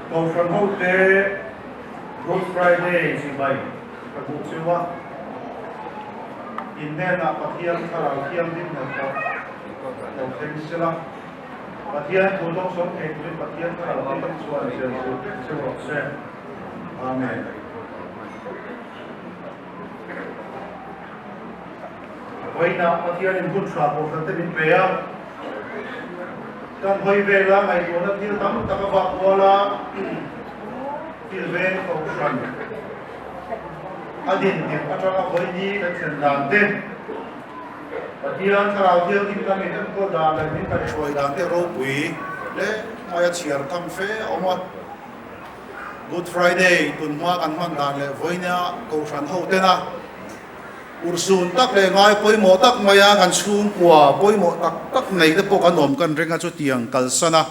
Kohhran hote Good Friday chibai ka hmuh cheu a, in hnenah Pathian Thlarau Thianghlim hnathawh lo thleng sela, Pathian thu dawngsawm thei turin Pathian Thlarau Thianghlim chuan zel zir vek cheu rawh se. Amen. Vawiinah Pathianin hun hra kohhran te min pe a, kan hawi vela ngaihtuahna thil tam tak a vak kual a, thil veng kohhran a din tirh atanga vawini kan thlen dan te, Pathian Thlarau Thianghlim lam in enkawl dan leh min kaihhruai dan te ropui leh hmaia chhiar tham fe a awm a. Good Friday tun hma kan hman dan leh vawinia kohhran ho tena urhsun tak leh ngai pawimawh tak maia kan chhungkua pawimawh tak tak nei te pawh kan awm kan ring a chutiang kalsan a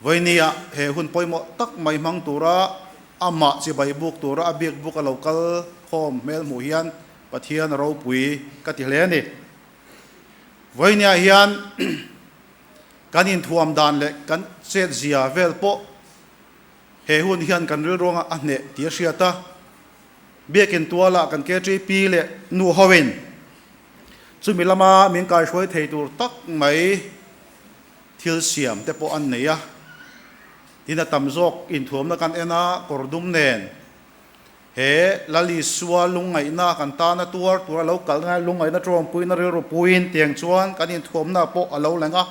vawinia he hun pawimawh tak mai hmang tura amah chibai buk tura a biak buk a lo kal khawm hmel hmuh hian Pathian a ropui ka ti hle a ni. Vawinia hian Kan inthuam dan leh kan chet zia vel pawh he hun hian kan rilruanga a hneh tih a hriat a. Biakin tualah kan KTP leh nu hoin chumi lama min kaihruai thei tur tak mai thil siam te pawh an nei a. Tin a tam zawk inthuamna kan en a, kawr dum nen He Lal Isua lungngaihna kan tana tuar tura lo kalna lungngaihna tawngpuina rilru puiin tiang chuan kan inthuamna pawh a lo leng a.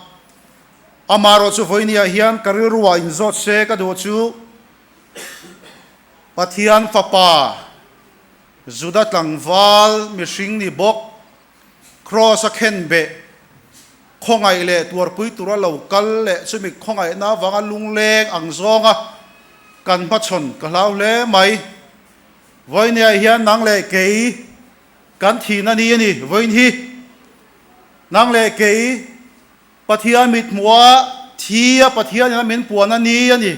Amaherawh chu vawinia hian ka rilruah inzawt se ka duh chu Pathian Fapa, Juda tlangval mihring ni bawk, Kraws a khenbeh, khawngaih leh tuarpui tura lo kal leh chumi khawngaihna avanga lungleng ang zawnga kan hmachhawn ka hlau hle mai. Vawinia hian nang leh kei kan thihna ni a ni. Vawiin hi nang leh kei Pathian mithmuha thi a Pathian ina min puan a ni a ni.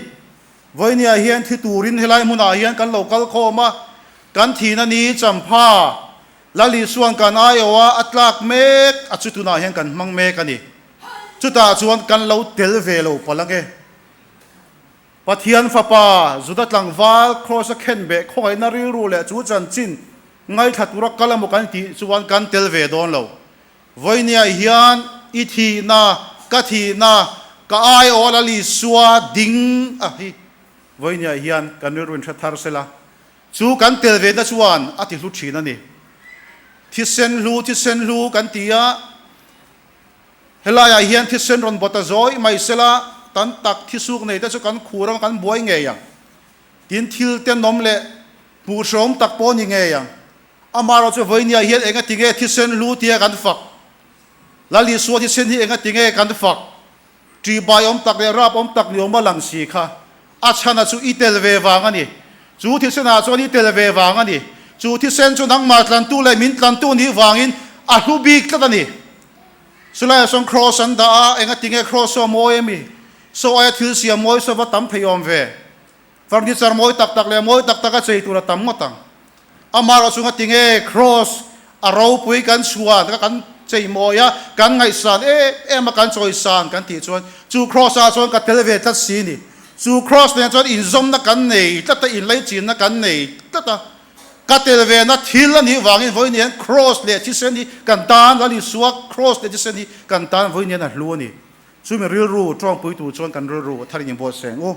Vawinia hian thi turin helai hmunah hian kan lo kal khawm a, kan thihna ni champha Lal Isua'n kan aiawha a tlak mek a chu tunah hian kan hmang mek a ni. Chutah chuan kan lo tel ve lo palh ange. Pathian Fapa, Juda tlangval, Kraws a khenbeh khawngaihna rilru leh chu chanchin ngaithla tura kal emaw kan tih chuan kan tel ve dawn lo. Vawinia hian i thihna, ka thihna, ka aiawha Lal Isua ding a hi vawinia hian kan rilru in hre thar sela. Chu kan tel ve na chuan a ti hlu thin a ni. Thisen hlu, thisen hlu kan ti a, helaiah hian thisen rawn bawt a zawi mai sela, tan tak thisuk nei te chu kan khur anga kan buai ngei ang. Tin, thil tenawm leh hmuhhreawm tak pawh a ni ngei ang. Amaherawh chu vawinia hian enga tinge thisen hlu tia kan fak? Lal Isua thisen hi enga tinge kan fak? Ṭihbai awm tak leh rap awm tak ni awm a lang si kha a chhana chu i tel ve vang a ni. Chu thisenah chuan i tel ve vang a ni. Chu thisen chu nangmah tlantu leh min tlantu nih vangin a hlu bik tlat a ni. Chulaiah chuan Kraws an dah a, engatinge Kraws saw mawi ami? Saw aia thil siam mawi saw va tam thei awm ve. Furniture mawi tak tak leh mawi tak taka chei tur a tam ngawt ang. Amaherawh chu ngatinge Kraws a ropui kan chhuan ka kan chei mawi a, kan ngaihsan em em a kan chawisan kan tih chuan chu Kraws ah chuan ka tel ve tlat si ni. Chu Kraws nen chuan inzawmna kan nei tlat a, inleichinna kan nei tlat a. Ka tel ve na thil a nih vangin vawiin hian Kraws leh thisen hi kan tan, Lal Isua Kraws leh thisen hi kan tan vawiin hian a hlu a ni. Chumi rilru tawngpui tur chuan kan rilru a tharin inbuatsaih ang u.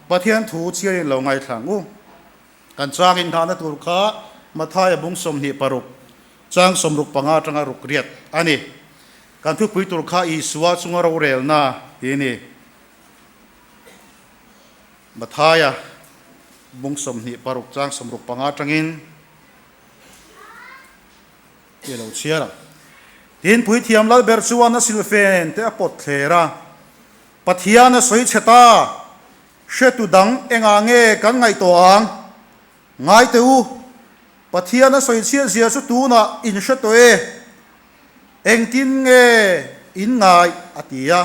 Pathian thu chhiarin lo ngaithla ang u. Kan chang inghahna tur kha Mathaia bung 26, chang 65 atanga ruk riat a ni. Kan thupui tur kha Isua chunga rorelna tih a ni. Mathaia bung 26, chang 65 atangin Ti a lo chhiar a. Tin, Puithiam Lalber chuan a silfen te a pawt thler a, Pathian a sawi chhe ta, hretu dang engah nge kan ngaihtuah ang? Ngai teh u, Pathian a sawi chhiat zia chu tunah in hre tawh e, engtin nge in ngai? a ti a.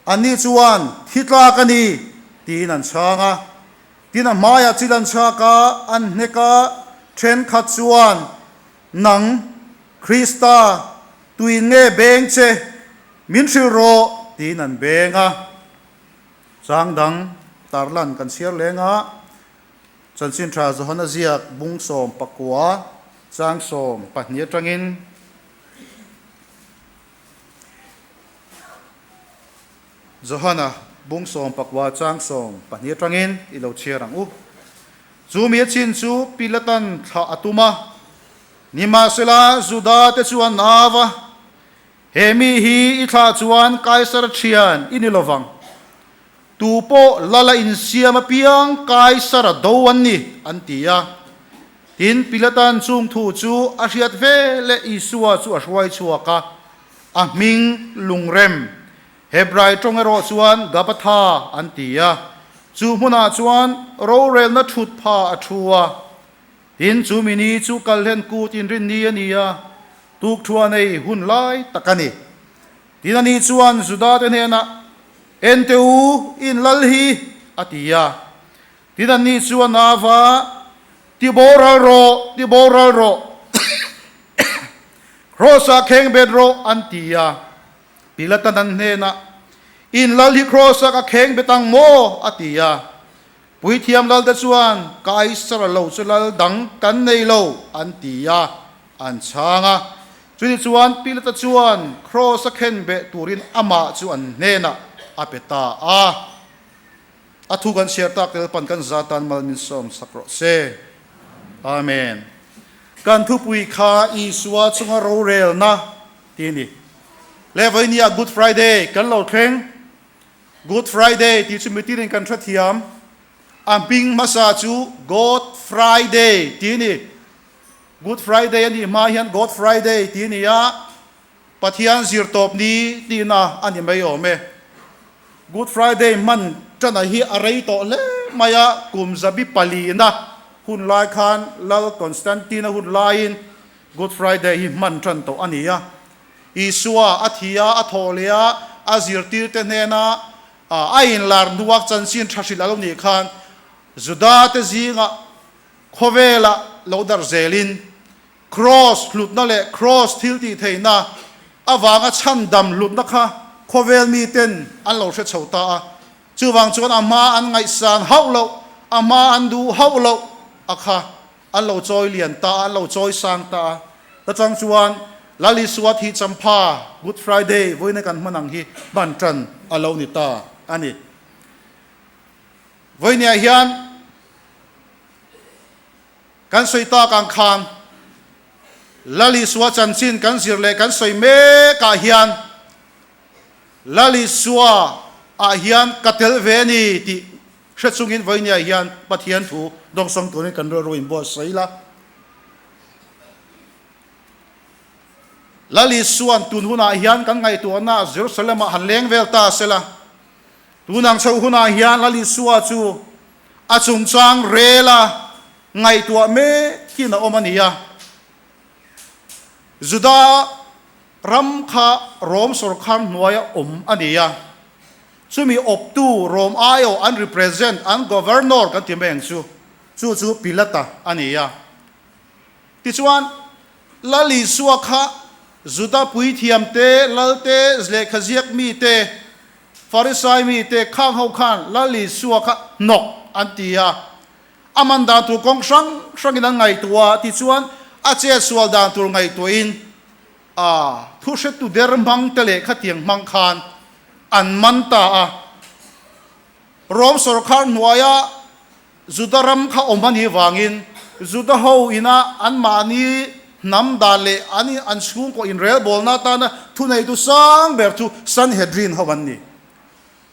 Anni chuan, Thi tlak a ni, tiin an chhang a. Tin, a hmaiah chil an chhak a, an hnek a, thenkhat chuan, Nang, Krista, tuin nge beng che? Min hrilh rawh, tiin an beng a. Chang dang. tarlan kan chhiar leng a, Chanchin Tha Johana ziak bung 19 chang 12 atangin Johana bung 19 chang 12 atangin i lo chhiar ang u. Chu mi a chin chu Pilatan thlah a tum a, nimahsela Juda te chuan nau a, He mi hi i thlah chuan Kaisar thian i ni lovang. Tu pawh lal a insiam apiang Kaisar a do an ni, an ti a. Tin, Pilatan chung thu chu a hriat ve leh Isua chu a hruai chhuak a, a hming lungrem, Hebrai tawng erawh chuan Gabatha an ti a. Chu hmunah chuan rorelna thut pha a thu a. Tin, chu mi ni chu kalhlen kut inrinni a ni a, tukthuah nei hun lai tak a ni. Tin, ani chuan Juda-te hnenah, En teh u, in lal hi, a ti a. Tin, anni chuan a va, Ti boral rawh, ti boral rawh, Kraws-ah kheng bet rawh, an ti a. Pilatan an hnenah, In lal hi Kraws-ah ka kheng bet ang maw? a ti a. Puithiam lalte chuan, Kaisara lo chu lal dang kan nei lo, an ti a, an chhang a. Chuni chuan Pilata chuan Kraws-a khenbeh turin amah chu an hnenah a pe ta a. A thu kan chhiar tak tel pan kan za tan mal min sawm sak rawh se. Amen. Kan thupui kha Isua chunga rorelna ti a ni. Le vawinia Good Friday kan lo thleng. Good Friday tih chu mitin in kan hrethiam. A hming hmasa chu God Friday tih a ni. Good Friday a nih hma hian God Friday tih a ni a, Pathian zirtawp ni tihna a ni mai awm e. Good Friday hman tana hi a rei tawh hle mai a, kum zabi palina hun lai khan Lal Constantine-a hun laiin Good Friday hi hman tan tawh a ni a. Isua a thi a, a thawh leh a, a zirtirte hnena a inlar hnuah chanchin tha hrilh a lo nih khan Juda-te zingah khawvelah lo darh zelin Kraws hlutna leh Kraws thiltihtheihna avanga chhandam hlutna kha khawvel miten an lo hre chho ta a. Chuvang chuan a hma an ngaihsan hauh loh, a hma an duh hauh loh a kha An lo chawi lian ta a, an lo chawi sang ta a. Ta chang chuan Lal Isua thih champha Good Friday vawiina kan hman ang hi hman tan a lo ni ta a ni. Vawiiniah hian kan sawi tak ang khan Lal Isua chanchin kan zir leh kan sawi mek ah hian Lal Isua ah hian ka tel ve a ni tih Hre chungin vawinia hian Pathian thu dawngsawng turin kan rilru in buatsaih la. Lal Isua'n tun hunah hian kan ngaihtuahna Jerusalem-ah han leng vel ta se la. Tun ang chhoh hunah hian Lal Isua chu a chungchang rela ngaihtuah mekin a awm a ni a. Juda ram kha Rom sawrkhar hnuaia awm a ni a. Chumi awptu Rom aiawh an represent, an governor kan ti mai ang chu, chu chu Pilata a ni a. Tichuan, Lal Isua kha Juda puithiam te, lal te, lehkha ziak mi te, Farisai mi te khang ho khan Lal Isua kha hnawk an ti a. A man dan tur kawng hrang hrangin an ngaihtuah a, tichuan a chetsual dan tur ngaihtuahin A thuhretu der hmang te leh khatiang hmang khan an man ta a. Rom sawrkhar hnuaia Juda ram kha awm a nih vangin Juda ho ina anmahni hnam dan leh an an chhungkaw inrelbawlna atana thuneitu sang ber chu Sanhedrin ho an ni.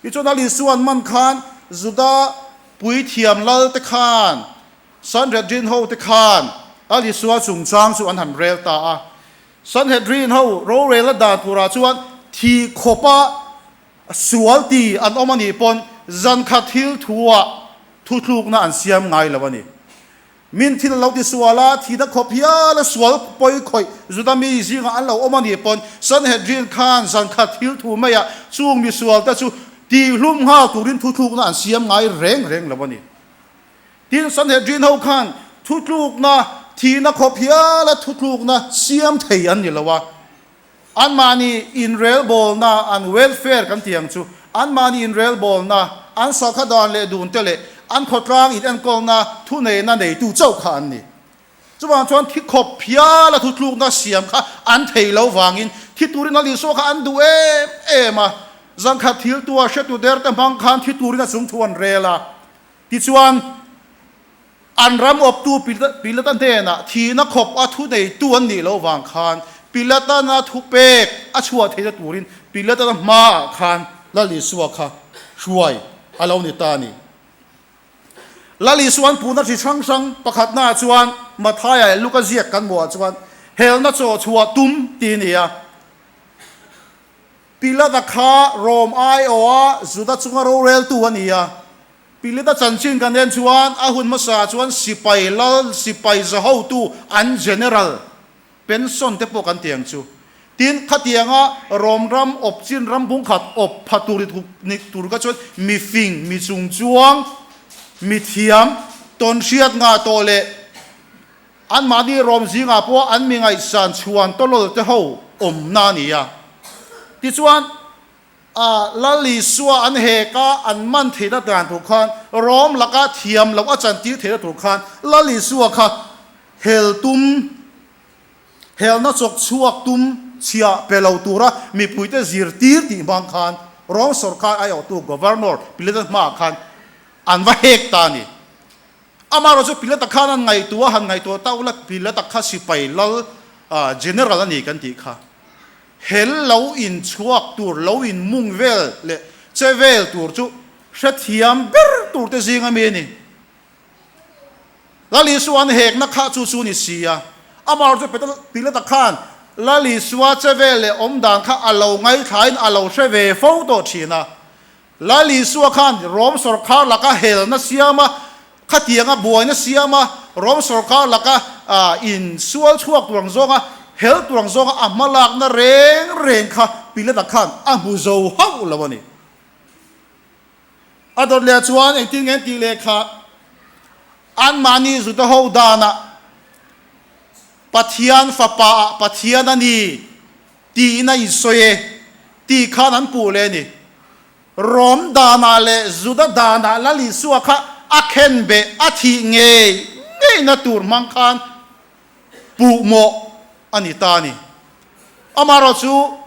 Tichuan a Isua an man khan Juda puithiam lal te khan Sanhedrin ho te khan Lal Isua chungchang chu an han rel ta a. Sanhedrin ho rorelna dan turah chuan thi khawpa sual ti an awm a nih pawn zankhat thil thuah thutlukna an siam ngai lo a ni. Min thil an lo ti sual a, thihna khawp hial a sual pawi khawih Juda mi zingah an lo awm a nih pawn Sanhedrin khan zankhat thil thu maiah chung misual te chu tihhlum nghal turin thutlukna an siam ngai reng reng lo a ni. Tin, Sanhedrin ho khan thutlukna, thihna khawp hiala thutlukna siam thei an ni lo a. Anmahni inrelbawlna, an welfare kan tih ang chu, anmahni inrelbawlna an sakha dan leh dun te leh an khawtlang in enkawlna thuneihna neitu chauh kha an ni. Chuvang chuan thi khawp phiala thutlukna siam kha an thei lo vangin thi turin Lal Isua kha an duh em em a. Zangkhat thil tua hretu der te hmang khan thi turin a chung thu an rel a. Tichuan, an ram awptu Pilata hnenah thihna khawp a thuneitu an nih loh vang khan Pilatana thupek a chhuah theihna turin Pilatana hmaah khan Lal Isua kha hruai a lo ni ta a ni. Lal Isuan puhna chi hrang hrang pakhatnaah chuan Mathaia leh Luka ziak kan hmuhah chuan helna chaw chhuah tum ti a ni a. Pilata kha Rom aiawha Juda chunga roreltu a ni a. Pilata chanchin kan en chuan a hun hmasa chuan sipai lal, sipai zahotu an general pension te pawh kan ti ang chu. Tin, khatianga Rom ram awp chin ram bung khat awp pha tur ni tur kha chuan mi fing, mi chungchuang, mi thiam, tawnhriat ngah tawh leh anmahni Rom zingah pawh an mi ngaihsan chhuan tawlawl te ho awmna a ni a. Tichuan, Lal Isua an hek a, an man theihna dan tur khan Rom laka thiam loh a chantir theihna tur khan Lal Isua kha hel tum, Helna chawk chhuak tum chhia pe lo tura mipuite zirtir tih hmang khan Rom sawrkar aiawhtu Governor Pilata hmaah khan an va hek ta a ni. Amaherawhchu chu Pilata khan an ngaihtuah a, han ngaihtuah ta ula Pilata kha sipai lal General a ni kan tih kha. Hel lo inchhuak tur, lo inmung vel leh che vel tur chu hrethiam ber turte zinga mi a ni. Lal Isua an hekna kha chu chu ni si a, amah chu Pilata khan Lal Isua che vel leh awm dan kha a lo ngaithlain a lo hre ve fo tawh thin a. Lal Isua khan Rom sawrkar laka helna siam a, khatianga buaina siam a, Rom sawrkar laka insual chhuak tur ang zawnga, hel tur ang zawnga a hmalakna reng reng kha Pilata khan a hmu zo hauh lo a ni. A dawt leh chuan engtin nge an tih leh kha? Anmahni Juda ho danah Pathian Fapa ah Pathian a ni tiin a insawi e tih khan an puh leh a ni. Rom danah leh Juda danah Lal Isua kha a khenbeh a thih ngei ngeina tur hmang khan puh mawh a ni ta a ni. Amaherawhchu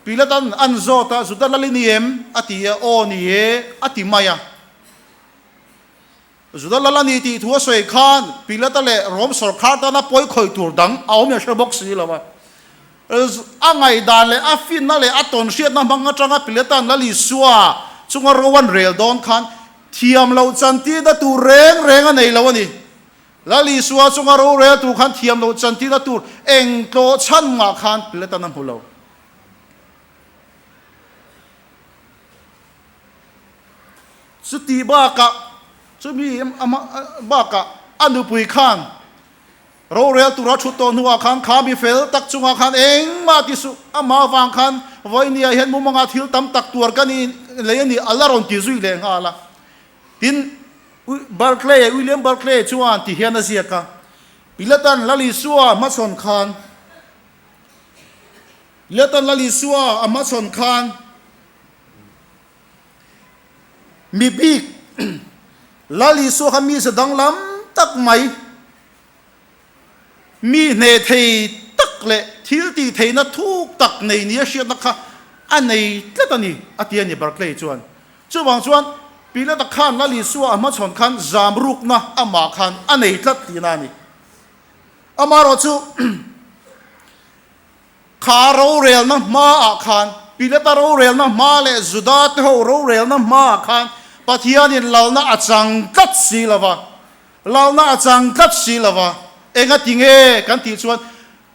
Pilatan an zawt a, Juda lal i ni em? a ti a, Aw ni e, a ti mai a. Juda lal a ni tih thu a sawi khan Pilata leh Rom sawrkhar tana pawi khawih tur dang a awm em hre bawk si lo a. A ngaihdan leh a finna leh a tawn hriatna hmang atanga Pilatan Lal Isua chunga ro an rel dawn khan thiam loh chantirna tur reng reng a nei lo a ni. Lal Isua chunga rorel tur khan thiam loh chantirna tur eng tlawh chhan mah khan Pilatan a hmu lo. Chuti bakah, chumi bakah a nupui khan rorel tura thut tawh hnuah khan kha mi fel tak chungah khan engmah ti suh, amah avang khan vawinia hian mumanga thil tam tak tuar ka ni lei a ni a la rawn ti zui leh nghal a. Tin, Barclay, William Barclay chuan ti hian a ziak a, Pilatan Lal Isua hmachhawn khan, Pilatan Lal Isua a hmachhawn khan mi bik Lal Isua kha mi ze danglam tak mai, mi hneh thei tak leh thil tih theihna thuk tak nei nia hriatna kha a nei tlat a ni, a ti a ni Barclay chuan. Chuvang chuan Pilata khan Lal Isua a hmachhawn khan zam rukna amah khan a nei tlat tihna a ni. Amaherawhchu kha rorelna hmaah khan, Pilata rorelna hma leh Juda te ho rorelna hmaah khan Pathianin lalna a chang tlat si lo va, lalna a chang tlat si lo va, engati nge kan tih chuan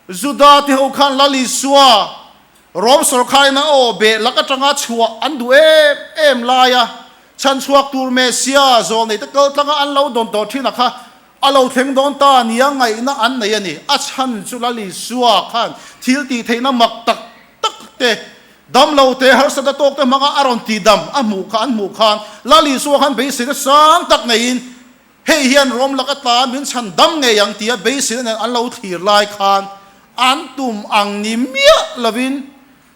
Juda te ho khan Lal Isua Rom sawrkhaina a aw beh lak atanga chhuah an duh em em laia chhanchhuak tur Messia zawlnei te kal tlanga an lo dawn tawh thin a kha a lo thleng dawn ta nia ngaihna an nei a ni. A chhan chu Lal Isua khan thil tih theihna mak tak tak te, damlo te, harsatna tawk te hmanga a rawn tihdam a hmuh kha an hmuh khan Lal Isua khan beiseina sang tak neiin Hei hian Rom laka tla min chhan dam ngei ang tia beiseina nen an lo thlir lai khan an tum ang ni miah lovin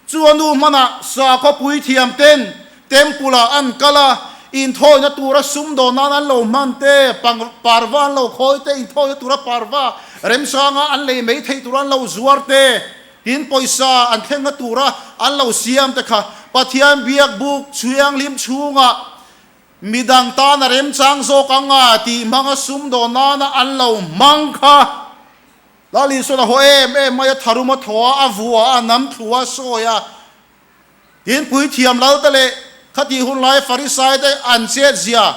chu a nu hmanah sakhaw puithiam ten Temple ah an kal a, inthawina tura sumdawn nan an lo hman te, parva an lo khawi te, inthawina tura parva remsanga an lei mai theih tura an lo zuar te, tin pawisa an thlengna tura an lo siam te kha Pathian biak buk thianghlim chhungah midang tan a remchang zawk anga tih hmanga sumdawn nana an lo hmang kha Lal Isuan a haw em em mai a, tharum a thaw a, a vua a, a nam thlu a, a sawi a. Tin, puithiam lalte leh khatih hun lai Farisaite an chetzia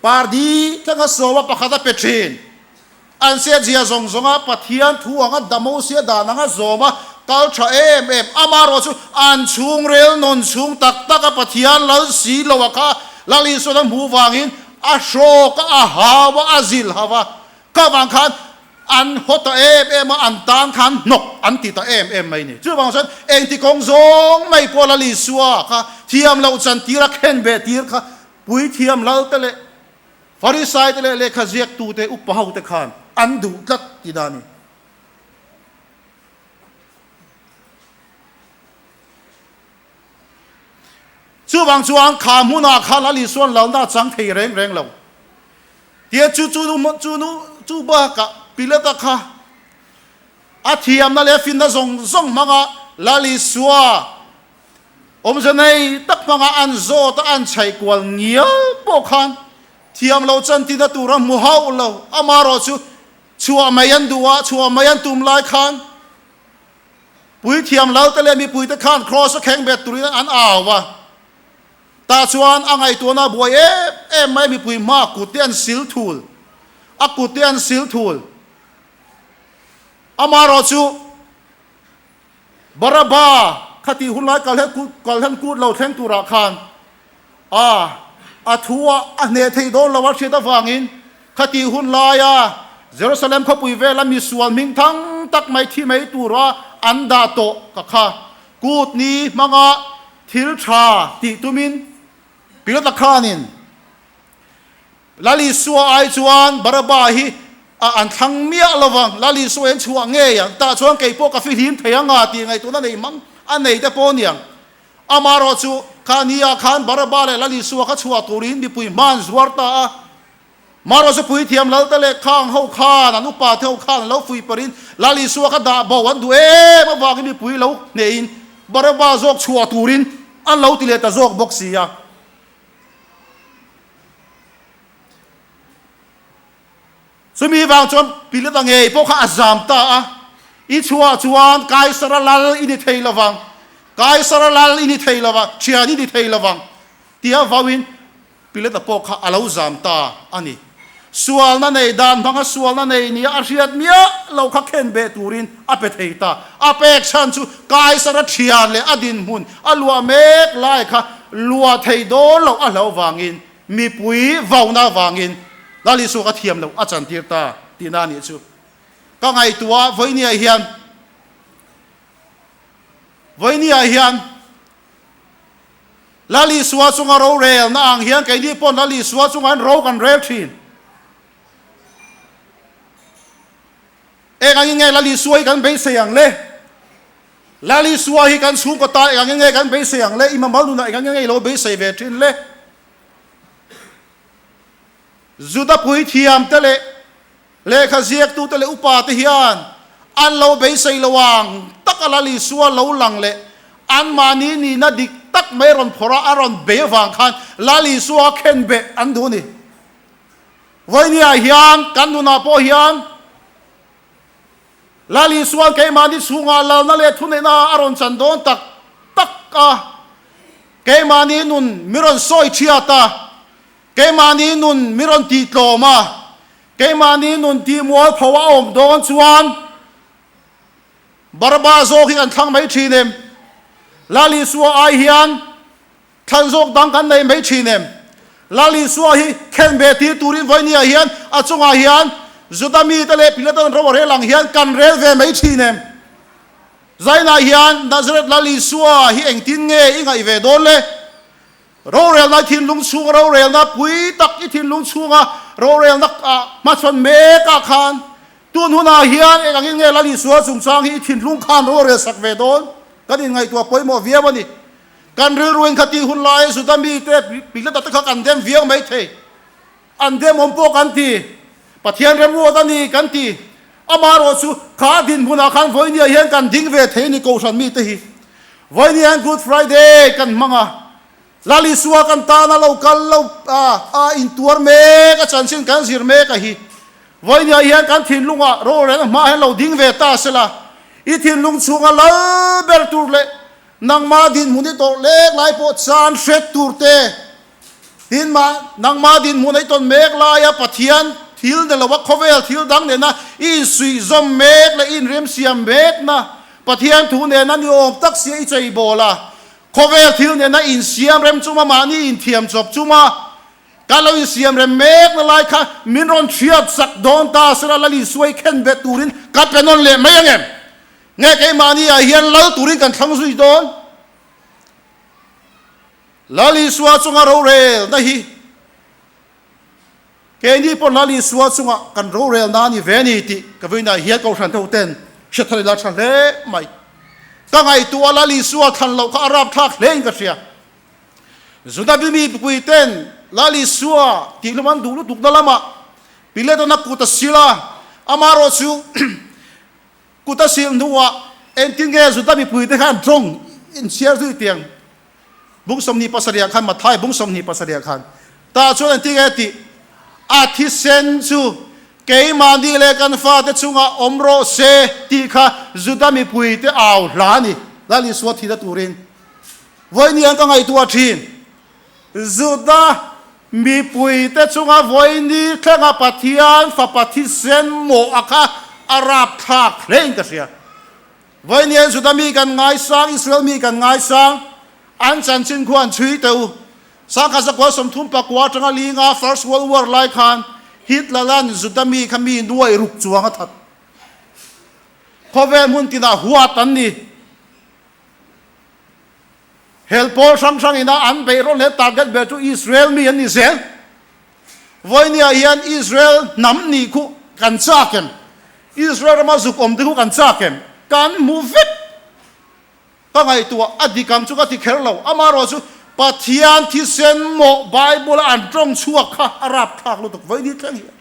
pardi thleng a sawma pakhat a pe thin. An chetzia zawng zawnga Pathian thu anga Damosia dan anga zawma kal tha em em. Amaherawh chu an chhungrel nawn chhung tak taka Pathian lal si lo a kha Lal Isuan a hmuh vangin a hrawk a, a hau a, a zilh hau a. Kha vang khan An haw ta em em a, an tan khan hnawk an ti ta em em mai ni. Chuvang chuan engti kawng zawng mai pawh Lal Isua kha thiam loh chan tir a khen ve tir kha puithiam lal te leh Farisai te leh lehkha ziaktu te upa ho te khan an duh tlat ti dah a ni. Chuvang chuan kha hmunah khan Lal Isua'n lalna a chang thei reng reng lo. Tia chu chu nu chu nu chu bakah Pilata kha a thiamna leh a finna zawng zawng hmanga Lal Isua awmze nei tak hmanga an zawt a an chhaih kual ngial pawh khan thiam lo chantina tur a hmu hauh lo. Amaherawh chu chhuah mai an duh a, chhuah mai an tum lai khan Puithiam Lalte leh mipuite khan Kraws a kheng bet turin an au a. Tah chuan a ngaihtuahna a buai em em mai, mipui hma kut te an sil thul, a kut te an sil thul. Amaherawh chu Baraba kha tih hun lai kalhen kut lo thleng turah khan a a thu a a hneh theih dawn lo a hriat avangin khatih hun laia Jerusalem khawpui vela misual hming thang tak mai thi mai tura an dah tawh ka kha kut ni hmanga thil tha tih tumin Pilata khanin Lal Isua ai chuan Baraba hi a an thlang miah lo vang, Lal Isua hi an chhuah ngei ang, tah chuan kei pawh ka fihlim thei anga tih ngaihtuahna nei mang a nei te pawh aniang. Amaherawh chu kha nia khan Baraba leh Lal Isua kha chhuah turin mipui hma an zuar ta a. Maherawh chu puithiam Lalte leh khang ho khan, an upa te ho khan an lo fui parin Lal Isua kha dah bo an duh em avangin mipui lo hnehin Baraba zawk chhuah turin an lo ti leh ta zawk bawk si a. Chumi vang chuan Pilata ngei pawh kha a zam ta a, I chhuah chuan Kaisara lal i ni thei lo vang, Kaisara lal i ni thei lo vang, thian i ni thei lo vang, tia vauin Pilata pawh kha a lo zam ta a ni. Sualna nei dan hmanga sualna nei nia a hriat miah lo kha khen beh turin a pe thei ta. A pek chhan chu Kaisara thian leh a dinhmun a luah mek lai kha luah thei dawn loh a hlauh vangin Mipui vauna avangin Lal Isua ka thiam loh a chantir ta tihna a nih chu. Ka ngaihtuah vawinia hian vawinia hian Lal Isua chunga rorelna ang hian keini paw'n Lal Isua chunga hian ro kan rel thin. Eng angin nge Lal Isua hi kan beisei ang le? Lal Isua hi kan chhungkaw ta eng angin nge kan beisei ang le? I mamal nunah eng angin nge i lo beisei ve thin le? Juda puithiam te leh lehkha ziaktute leh upa te hian an lo beisei lo ang taka Lal Isua lo lang leh anmahni nihna dik tak mai rawn phawrh a, a rawn bei avang khan Lal Isua khenbeh an duh a ni. Vawinia hian kan nunah pawh hian Lal Isua'n keimahni chhungah lalna leh thuneihna a rawn chan dawn tak tak a, keimahni nun mi rawn sawi thiat a, keimahni nun mi rawn tihtlawm a, keimahni nun tihmual pho a awm dawn chuan Baraba zawk hi kan thlang mai thin em? Lal Isua ai hian Thlan zawk dang kan nei mai thin em? Lal Isua hi khen ve tir turin vawinia hian a chungah hian Juda mite leh Pilatan ro a rel ang hian kan rel ve mai thin em? Zainah hian Nazareth Lal Isua hi engtin nge i ngaih ve dawn le? Rorelna i thinlung chhunga rorelna pui tak i thinlung chhunga rorelna hmachhawn mekah khan tun hunah hian eng angin nge Lal Isua chungchang hi i thinlung khan rorel sak ve dawn? Kan inngaihtuah pawimawh viau a ni. Kan rilruin khatih hun laia Juda mite Pilata te kha kan dem viau mai thei. An dem awm pawh kan ti. Pathian remruat a ni kan ti. Amaherawh chu kha dinhmunah khan vawinia hian kan ding ve thei a ni Kohhran mite hi. Vawinia hian Good Friday kan hmang a. Lal Isua kan tana lo kal lo a intuar mek a chanchin kan zir mek a hi. Vawinia hian kan thinlungah rorel hma hian lo ding ve ta sela, i thinlung chhunga lal ber tur leh nangmah dinhmun i tawrh lek lai pawh chan hret tur te, tin mah nangmah dinhmun a i tawn mek laia Pathian thil ni loa khawvel thil dang nena i insuihzawm mek leh i inremsiam mekna Pathian thu nena ni awm tak sia i cheibawl a, Khawvel thil nena insiam rem chuma mahni inthiam chawp chuma ka lo insiam rem mek na lai kha min rawn hriat sak dawn ta sela Lal Isuai khen bet turin ka pe nawn leh mai angem? Nge keimahni ah hian lal turin kan thlang zui dawn? Lal Isua chunga rorel na hi Keini pawh Lal Isua chungah kan rorel na a ni ve a ni tih ka vawiinah hian Kohhran ho ten hriat thar ila tha hle mai. Ka ngaihtuah Lal Isua thlan loh kha a rapthlak hle in ka hria. Juda bimi pui ten Lal Isua tih hlum an duh lutuk na lamah Pilaton a kut a sil a, amaherawh chu kut a sil hnuah engtin nge Juda mipuite khan tawng inchhiar zui tiang Bung 27 ah khan Matthai bung 27 khan tah chuan an ti nge tih a thisen chu keimahni leh kan fate chungah awm rawh se tih kha Juda mipuite au hla a ni. Lal Isua thihna turin vawiin an ka ngaihtuah thin. Juda mipuite chunga vawiin thlenga Pathian fapa thisen mawh a kha a rapthlak hle in ka hria. Vawiin Juda mi kan ngaisang, Israel mi kan ngaisang, an chanchin khu an chhui teh u. Sangkhat zakua 39 atanga linga First World War lai khan Hitler-a'n Juda mi kha mi nuai ruk chuang a that. Khawvel hmun tinah huat an ni. Hel pawl hrang hrang ina an beih rawn leh target ber chu Israel mi an ni zel. Vawinia hian Israel hnam nih khu kan chak em? Israel rama zuk awm te khu kan chak em? Kan hmu vek. Ka ngaihtuah a dik ang chu ka ti kher lo. Amaherawh chu Pathian thisen mawh Bible a an tawng chhuak kha a rapthlak lutuk. Vawiini thleng hian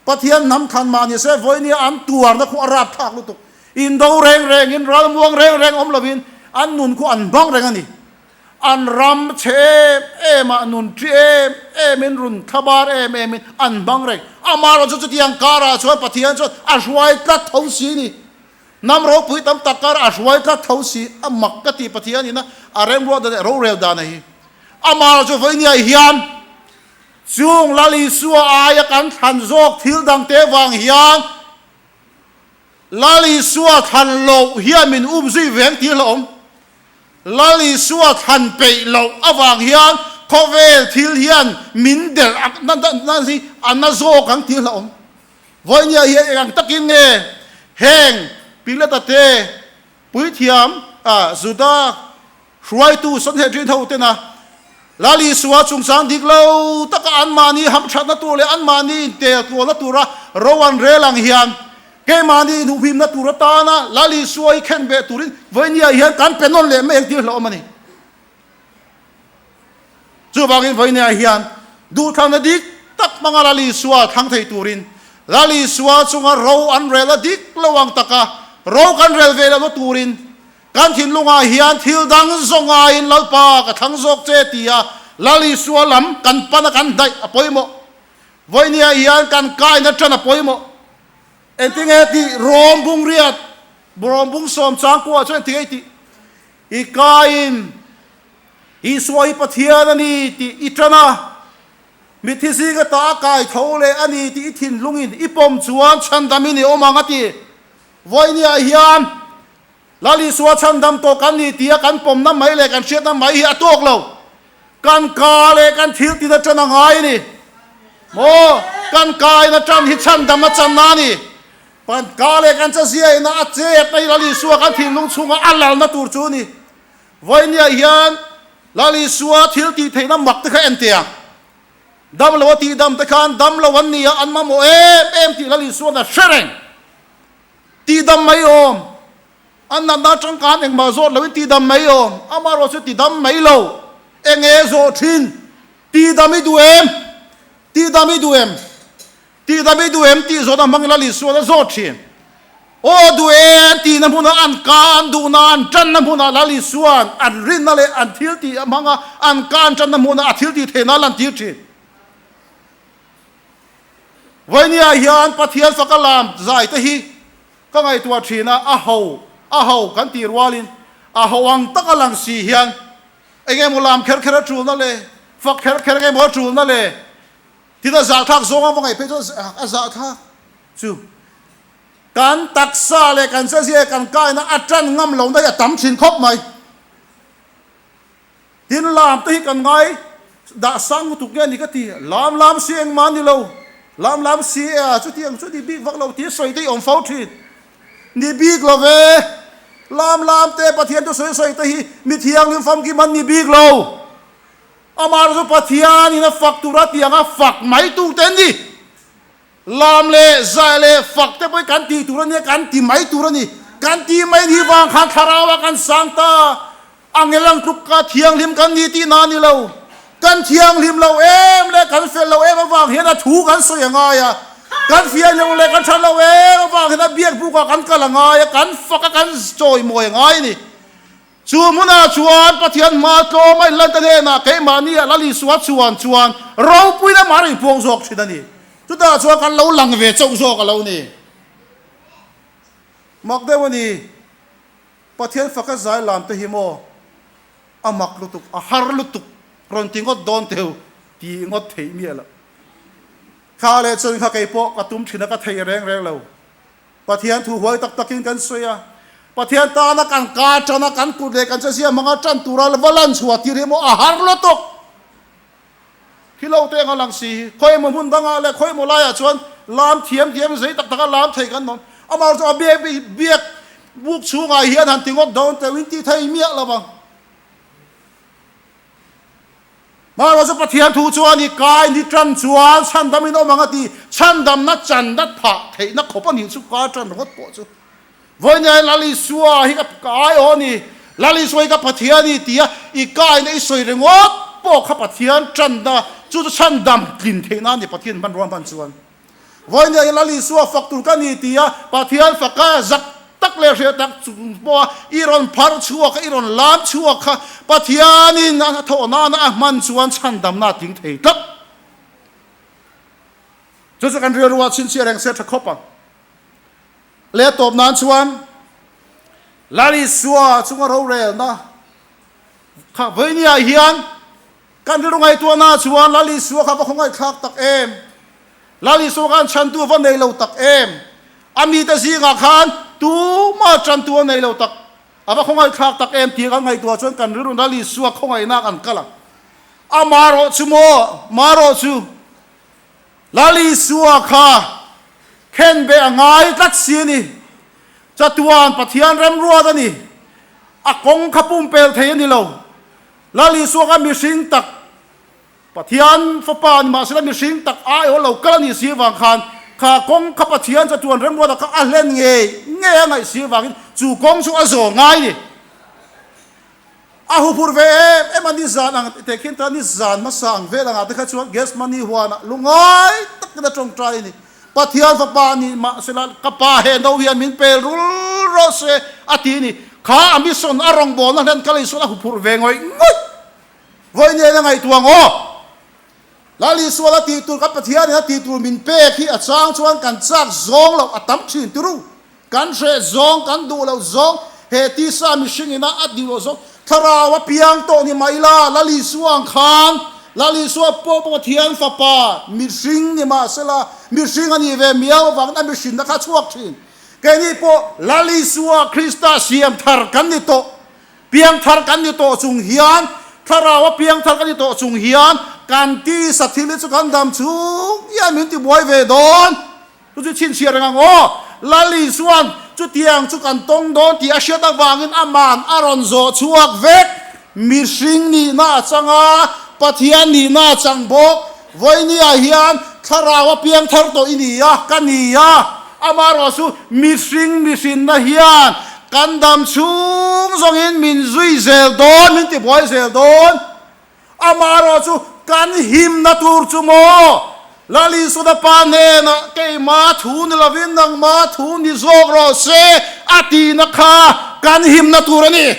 Pathian hnam thlan mah ni se vawinia an tuarna khu a rapthlak lutuk. Indo reng rengin ralmuang reng reng awm lovin an nun khu an hmang reng a ni. An ram chhe em em ah nun ṭi em emin run thlabar em emin an hmang reng. Amaherawhchu chutiang karah chuan Pathian chuan a hruai tlat tho si ni. Hnam ropui tam tak karah a hruai tlat tho si. A mak ka ti Pathian ina a remruat dan leh rorel dan a hi. Amaherawhchu vawinia hian chung Lal Isua aia kan thlan zawk thil dangte vang hian Lal Isua thlan loh hian min um zui veng tih hlauhawm. Lal Isua thlan peih loh avang hian khawvel thil hian min delh a na na hi a na zawk ang tih hlauhawm. Vawinia hian eng ang takin nge heng Pilata te puithiam a Juda Hruaitu Sanhedrin ho tena Lal Isua chungchang dik lo taka anmahni hamthatna tur leh anmahni intel tluahna tura ro an rel ang hian keimahni inhuhhimna tur atana Lal Isua hi khen beh turin vawinia hian kan pe nawn leh mai ang tih hlauhawm a ni. Chuvangin vawinia hian duhthlanna dik tak hmanga Lal Isua thlang thei turin Lal Isua chunga ro an rel a dik lo ang taka ro kan rel ve lohna turin Kan thinlungah hian thil dang zawng aiin Lalpa ka thlang zawk che tia Lal Isua lam kan pan a kan hnaih a pawimawh. Vawinia hian kan kaina tan a pawimawh. Engtinge tih rawm bung riat, rawm bung sawm changkuah chuan engtinge i tih? I kaiin Isua hi Pathian a ni tih i tan a, mitthi zinga ta a kai tho leh a ni tih i thinlungin i pawm chuan chhandamin i awm ang a ti. Vawinia hian Lal Isua chhandam tawh kan ni tia kan pawmna mai leh kan hriatna mai hi a tawk lo. Kan ka leh kan thil tina tan a ngai a ni. Maw? Kan ka ina tan hi chhandam a channa a ni. Kan ka leh kan chazia ina a chetna hi Lal Isua kan thinlung chhunga a lalna tur chu a ni. Vawinia hian Lal Isua thil tih theihna mak te kha en teh ang. Dam lo a tih dam te khan dam lo an ni a, an mamawh em em tih Lal Isua'n a hre reng. Tih dam mai awm. An natna atang khan engmah zawt loin tidam mai awm, amaherawh chu tidam mai lo. Enge zawh thin? Tidam i duh em? Tidam i duh em? Tidam i duh em tih zawhna hmangin Lal Isuan a zawt thin. Aw duh e an tihna hmunah an ka an duhna an tanna hmunah Lal Isuan an rinna leh an thil tih a hmanga an ka an tanna hmunah a thil tih theihna a lantir thin. Vawinia hian Pathian faka lam zai te hi ka ngaihtuah thin a, a ho a ho kan tih rualin a ho ang taka lang si hian eng emaw lam kher kher a tulna le, fak kher kher eng emaw a tulna le, tin a zahthlak zawng a va ngaih phei chuan a zahthlak chu kan taksa leh kan chezia kan kaina a tan ngam lohna hi a tam thin khawp mai. Tin lam te hi kan ngai dah sang lutuk nge ni ka ti, lam lam si engmah ni lo, lam lam si e a chuti ang chu ni bik vak lo tih sawi te hi awm fo thin. Ni bik lo ve, lam lam te Pathian chu sawi sawi te hi mi thianghlim famkim an ni bik lo. Amah chu Pathian in a fak tur a ti ang a fak mai tur te an ni. Lam leh zai leh fak te pawh hi kan tih tur a nia, kan ti mai tur a ni. Kan ti mai ni vang khan thlarau ah kan sang ta, a ngel ang tluk ka thianghlim kan ni tih na a ni lo. Kan thianghlim lo em leh kan fel lo em avang hian a thu kan sawi a ngai a, kan fiahlo leh kan that lo em avang hian a biak buk ah kan kal a ngai a, kan fak a kan chawimawi a ngai a ni. Chu hmunah chuan Pathian hma tlawm a inlan ta hnenah keimahni ah Lal Isua chuan chuan ropuina mah a inpuang zawk thin a ni. Chutah chuan kan lo lang ve chauh zawk a lo ni. Mak deuh a ni. Pathian faka zai lam te hi maw a mak lutuk, a har lutuk rawn ti ngawt dawn teu ti ngawt theih miah loh. Kha leh chuan kha keipawh ka tum thin a ka thei reng reng lo. Pathian thu huai tak takin kan sawi a, Pathian tana kan ka tan a, kan kut leh kan chezia hmanga tan tura va lan chhuah tir hi maw a har lutuk. Khi lo te anga lang si hi, khawi emaw hmun dangah leh khawi emaw laiah chuan lam thiam thiam zei tak taka lam thei kan awm. Amah chu a biak biak buk chhungah hian han ti ngawt dawn teuhin ti thei miah lo vang. Mahrawh chu Pathian thu chuan i kai ni tan chuan chhandam in awm ang a ti, chhandamna channa phah theihna khawp a nih chu ka tan ringawt pawh chu. Vawinia Lal Isua hi ka kai aw ni, Lal Isua hi ka Pathian i ti a, i kaina i sawi ringawt pawh kha Pathian tanna chu chu chhandam tlin theihna a ni Pathian hmanrua hman chuan. Vawinia hi Lal Isua fak tur ka ni ti a, Pathian faka zak tak leh hriat tak chung pawha i rawn phar chhuak a, i rawn lam chhuak kha Pathianin a thawh nana a hman chuan chhandamna a tling thei tlat. Chu chu kan rilru ah chhinchhiah reng se tha khawp ang. Leh tawp nan chuan Lal Isua chunga rorelna kha vawinia hian Kan rilru ngaihtuahna chuan Lal Isua kha va khawngaihthlak tak em? Lal Isua khan chhantu va nei lo tak em? A mite zingah khan tumah chantu a nei lo tak, a va khawngaihthlak tak em tih kan ngaihtuah chuan kan rilru Lal Isua khawngaihna kan kal ang. A marawh chu maw? Marawh chu Lal Isua kha khenbeh a ngai tlat si a ni. Chatuan Pathian remruat a ni. A kawng kha pumpel thei a ni lo. Lal Isua kha mihring tak, Pathian Fapa ni mahsela mihring tak aiaw lo kal a nih si avang khan kha kawng kha Pathian chatuan remruata kha a hlen ngei ngei a ngaih si avangin chu kawng chu a zawh ngai ni. A huphurh ve em em a, nizan ang teh khin ta nizan hmasa ang vel angah te kha chuan Gethsemane huanah lungai takin a tawngtai a ni. Pathian Fapa ni mahsela ka pa he no hian min pel rul rawh se a ti ni. Kha a mission a rawngbawlna hlen kal Isuan a huphurh ve ngawih ngawih. Vawi nen a ngaihtuah ang aw. Lal Isuan a tih tur kan Pathianin a tih tur min pek hi a chang chuan kan chak zawng loh a tam thin tiru. Kan hreh zawng, kan duh loh zawng, he tisa mihring ina a duh loh zawng, thlarau a piang tawh ni mai la, Lal Isua ang khan, Lal Isua pawh Pathian fapa mihring ni mahsela, mihring a nih ve miau avangin a mihrinna kha a chhuak thin. Keini pawh Lal Isua Krista siam thar kan ni tawh, piang thar kan ni tawh chung hian, thlarau a piang thar kan ni tawh chung hian, kan tisa thil hi chu kan dam chhung hian min tibuai ve dawn. Chu chu chhinchhiah reng ang aw. Lal Isua'n chutiang chu kan tawng dawn tih a hriat avangin aman a rawn zawh chhuak vek. Mihring nihna a chang a, Pathian nihna a chang bawk. Vawinia hian thlarau a piang thar tawh i ni a, ka ni a. Amaherawhchu mihring mihrinna hian Kan dam chhung zawngin min zui zel dawn, min tibuai zel dawn. Amaherawh chu kan himna tur chu maw? Lal Isua Pa hnenah keimah thu ni lovin nangmah thu ni zawk rawh se a tihna kha kan himna tur a ni.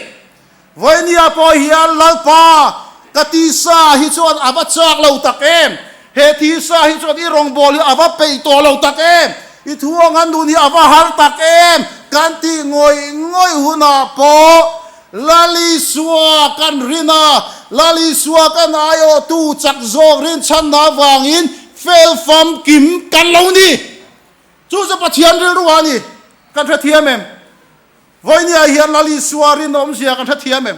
Vawinia pawh hian Lalpa, ka tisa hi chuan a va chak lo tak em? He tisa hi chuan i rawngbâwl hi a va peih tawh lo tak em? I thu anga nun hi a va har tak em? Kan tih ngawih ngawih hunah pawh Lal Isua kan rin a, Lal Isua kan aiawhtu chak zawk rinchhanna avangin fel famkim kan lo ni. Chu chu Pathian rilru a ni. Kan hrethiam em? Vawinia hian Lal Isua rinawmzia kan hrethiam em?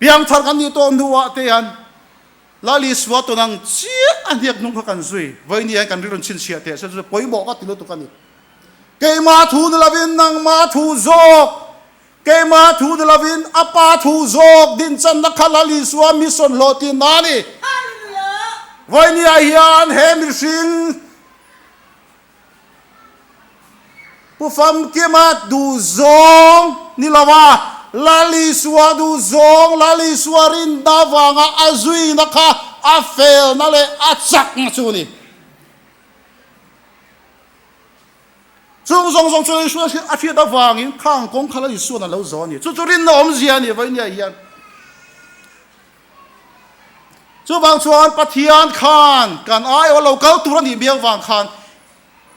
Piangthar kan nih tawh hnuah te hian Lal Isua tawn ang chiah a hniak hnung kha kan zui. Vawinia hian kan rilrun chhinchhiah teh se chu pawimawh ka ti lutuk a ni. Keimah thu ni lovin nangmah thu zawk, keimah thu ni lovin a pa thu zawk dinchanna kha Lal Isua mission hlawhtlinna a ni. Vawinia hian he mihring Pu Famkima duhzawng ni lo a, Lal Isua duhzawng, Lal Isua rinna vanga a zuina kha a felna leh a chakna chu a ni. Chung zawng zawng chu Lal Isua a hriat avangin khang kawng kha Lal Isua'n a lo zawh a ni. Chu chu rinna awmzia a ni vawinia hian. Chuvang chuan Pathian khan kan aiawh lo kal tur a nih biak vang khan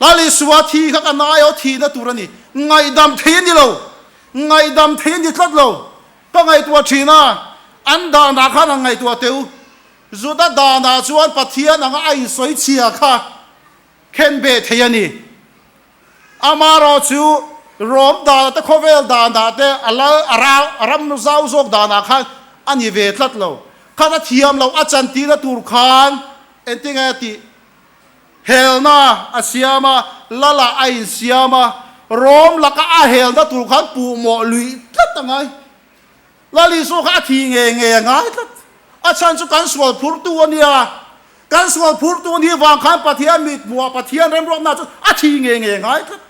Lal Isua thi kha kan aiawh thihna tur a ni. Ngaihdam thei a ni lo. Ngaihdam thei a ni tlat lo. Ka ngaihtuah thin a, an danah khan an ngaihtuah teu. Juda danah chuan Pathian anga a insawi chhia kha khen beh thei a ni. Amaherawh chu Rom danah te khawvel danah te a lal a ral a ram zau zawk danah khan a ni ve tlat lo. Khan a thiam loh a chantirna tur khan engtin nge a tih? Helna a siam a, lalah a insiam a, Rom laka a helna tur khan puhmawh luih tlat a ngai. Lal Isua kha a thi ngei ngei a ngai tlat. A chhan chu kan sual phurtu a nia. Kan sual phurtu a nih vang khan Pathian mithmuhah Pathian remruatna chu a thi ngei ngei a ngai tlat.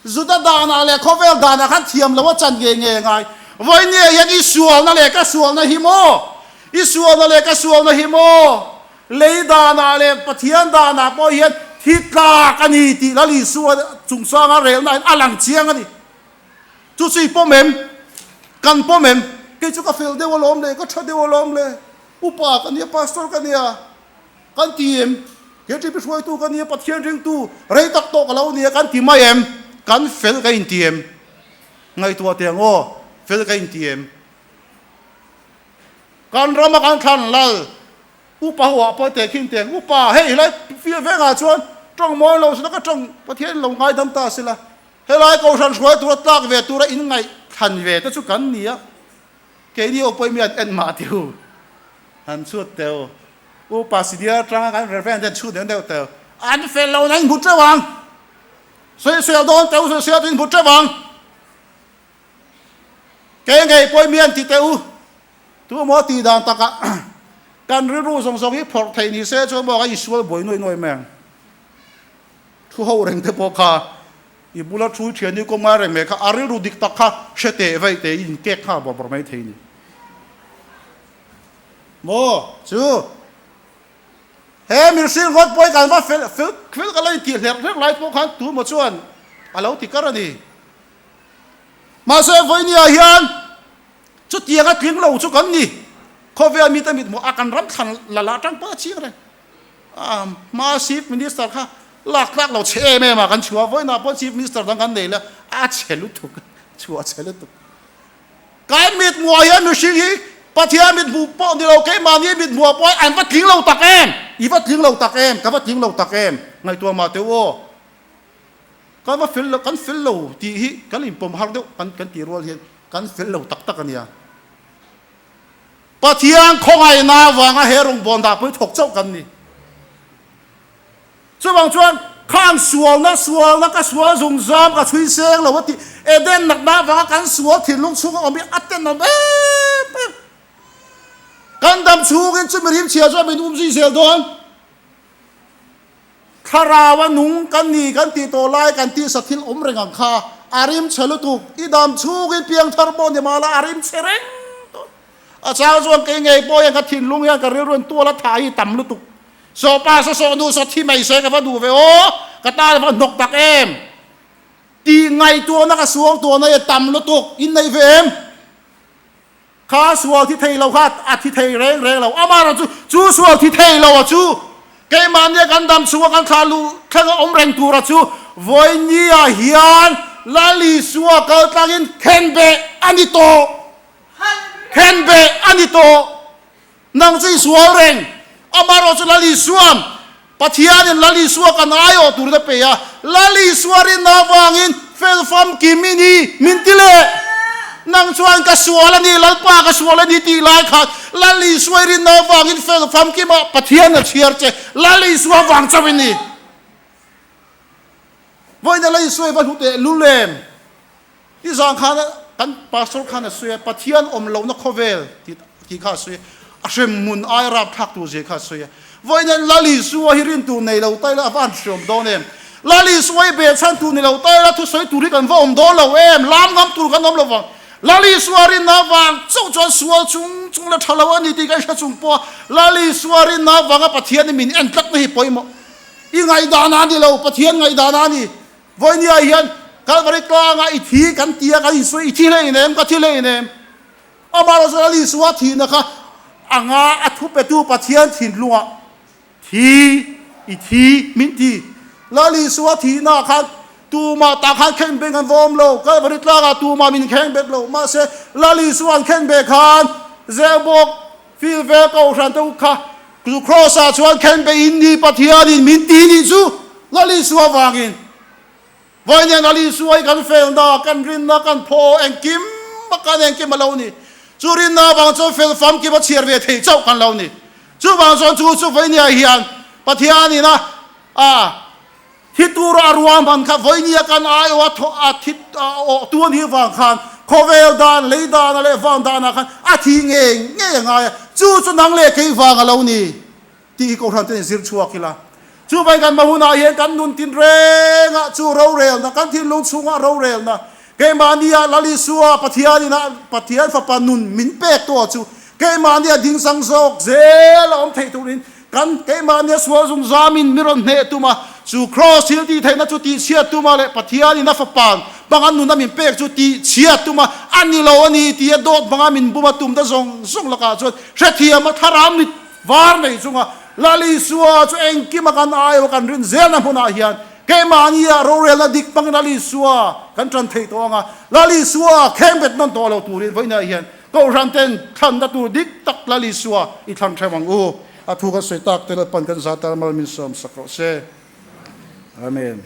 Juda danah leh khawvel danah khan thiam lo a chan ngei ngei a ngai. Vawinia hian i sualna leh ka sualna hi maw? I sualna leh ka sualna hi maw? Lei danah leh Pathian danah pawh hian thi tlak a ni tih Lal Isua chungchanga relna hian a lang chiang a ni. Chu chu i pawm em? Kan pawm em? Kei chu ka fel deuh alawm le, ka tha deuh alawm le, upa ka nia, pastor ka nia, kan ti em? KTP hruaitu ka nia, Pathian ringtu rei tak tawh ka lo nia, kan ti mai em? Kan fel ka inti em? Ngaihtuah teh ang aw, fel ka inti em? Kan rama kan thlan lal Upa ho ah pawh tehkhin teh ang, Upa hei helai field vengah chuan tawng mawi lo sela ka tawng Pathian lo ngaidam ta sela, Helai kohhran hruai tura tlak ve tura in ngaih thlan ve te chu kan ni a, keini ho pawhin mi an en mah tih u, han chhut teh u, Upa senior atanga kan reverend ten chhut deuh deuh teh u, an fel lo na in hmu teuh ang, sawisel dawn teh u, sawisel in hmu teuh ang, kei ngei pawhin mi an ti teh u, tu emaw tih dan takah kan rilru zawng zawng hi phawrh theih ni se chuan maw ka insual buai nuai nuai mai ang. Thu ho reng te pawh kha i bula thu thian i kawm ngai reng mai kha a rilru dik tak kha hre teh vaih teh in kek kha bawrh bawrh mai thei ni maw chu he mihring ngawt pawh hi kan va fel fel fel ka lo intih hlerh hlerh lai pawh khan tu maw chuan a lo ti kar a ni mahse vawinia hian chutianga tling lo chu kan ni khawvel mite mithmuh a kan ram thlan la la atang pawh a chiang reng. A hma Chief Minister kha lak tlak lo chhe em em a kan chhuah vawiinah pawh Chief Minister dang kan nei la a chhe lutuk chhuah chhe lutuk. Kai mit hmuh ah hian mihring hi Pathian mit hmuh pawh ni lo keimahni mit hmuh ah pawh an va tling lo tak em i va tling lo tak em ka va tling lo tak em ngaihtuah mah teh u aw kan va fel lo kan fel lo tih hi kan inpawm har deuh kan kan tih rual hian kan fel lo tak tak a nia. Pathian khawngaihna avanga he rawngbâwn dah pawh hi thawk chauh kan ni. Chuvang chuan khang sualna, sualna ka sual zungzam ka chhui seng lo a tih, Eden natna avanga kan sual thinlung chhunga awm hi a tenawm em em. Kan dam chhungin chu mirim chhia chuan min um zui zel dawn. Thlarau a nung kan ni kan tih tawh lai kan tisa thil awm reng ang kha. A rim chhe lutuk, i dam chhungin piangthar pawh ni mahla a rim chhe reng tawh. A chang chuan kei ngei pawh hian ka thinlung hian ka rilru in tual a thah hi tam lutuk. Saw pa saw saw nu saw thi mai se ka va duh ve aw, ka tan a va hnawk tak em? Tih ngaihtuahna ka suang tuahna hi a tam lutuk, in nei ve em? Kha sual thi thei lo kha a thi thei reng reng lo. Amaherawh chu, chu sual thi thei lo a chu keimahnia kan dam chhunga kan thlah luh thlenga awm reng tura chu vawinia hian Lal Isua kal tlangin khenbeh a ni tawh. Khenbeh a ni tawh. Nang chu i sual reng. Amaherawh chu Lal Isua'n Pathianin Lal Isua kan aiawh tur te pe a, Lal Isua rinna avangin fel famkim i ni min ti leh. Nang chuan ka sual a ni, Lalpa ka sual a ni tih lai khan Lal Isua i rinna avangin fel famkimah Pathian a chhiar che, Lal Isua vang chauh i ni. Vawiin Lal Isua i va hlu teh lul em? I zang khan kan pastor khan a sawi a, Pathian awm lohna khawvel tih kha a sawi a, a hremhmun aia rapthlak tur zia kha a sawi a. Vawiin Lal Isua hi rin tur nei lo ta ila a va han hreawm dawn em? Lal Isua hi behchhan tur ni lo ta ila thusawi tur hi kan va awm dawn lo em? Lam ngam tur kan awm lo vang. Lal Isua rinna vang chauh chuan sual chung chung la tha lo a ni tih kan hre chung pawh a, Lal Isua rinna vanga Pathian hi min en tlatna hi pawimawh. I ngaihdan a ni lo, Pathian ngaihdan a ni. Vawinia hian Kalvari tlanga i thi kan ti a, kan insawi, i thi hlei nem, ka thi hlei nem. Amaherawhchu Lal Isua thihna kha anga a thupetu Pathian thinlungah thi, i thi min ti. Lal Isua thihnaah khan tumah tah khan khengbeng an va awm lo, Kalvari tlangah tumah min khengbet lo. Mahse, Lal Isua an khengbeh khan Zehbawk fil vel kohhran te u kha Chu Kraws-ah chuan khenbeh in ni Pathianin min ti nih chu Lal Isua vangin vawiin Lal Isua hi kan felna, kan rinna, kan phaw engkim a kan engkim a lo ni. Chu rinna avang chuan fel famkim a chhiar ve thei chauh kan lo ni. Chuvang chuan chu chu vawinia hian Pathianin a a thi tura a ruahman kha vawinia kan aiawh a thaw a thi awh tu a nih vang khan khawvel dan, lei dana leh van danah khan a thi ngei ngei a ngai a, chu chu nang leh kei vang a lo ni tih hi Kohhran ten zir chhuak ila. Chuvangin kan hma hunah hian kan nun tin rengah chu rorelna, kan thinlung chhungah rorelna, keimahnia Lal Isua Pathianin a Pathian Fapa nun min pek tawh chu keimahnia dingchang zawk zel a awm theih turin Kan keimahnia sual zung zamin mi rawn hneh tum a, chu Kraws thil tih theihna chu tihchhiat tum a leh Pathianin a Fapa'n hmanga nuna min pek chu tihchhiat tum a, a ni lo a ni tia dawt hmanga min bum a tum ta zawng zawng lakah chuan hrethiam a thlarau mit var nei chunga Lal Isua chu engkima kan aiaw kan rin zelna hmunah hian keimahnia rorelna dik hmangin Lal Isua kan tan thei tawh ang a, Lal Isua khengbet nawn tawh lo turin vawiinah hian Kohhran ten thlanna tur dik tak Lal Isua i thlan hrem ang u. A thu kan sawi tak te Lalpan kan zah tar mal min sawm sak rawh se. Amen.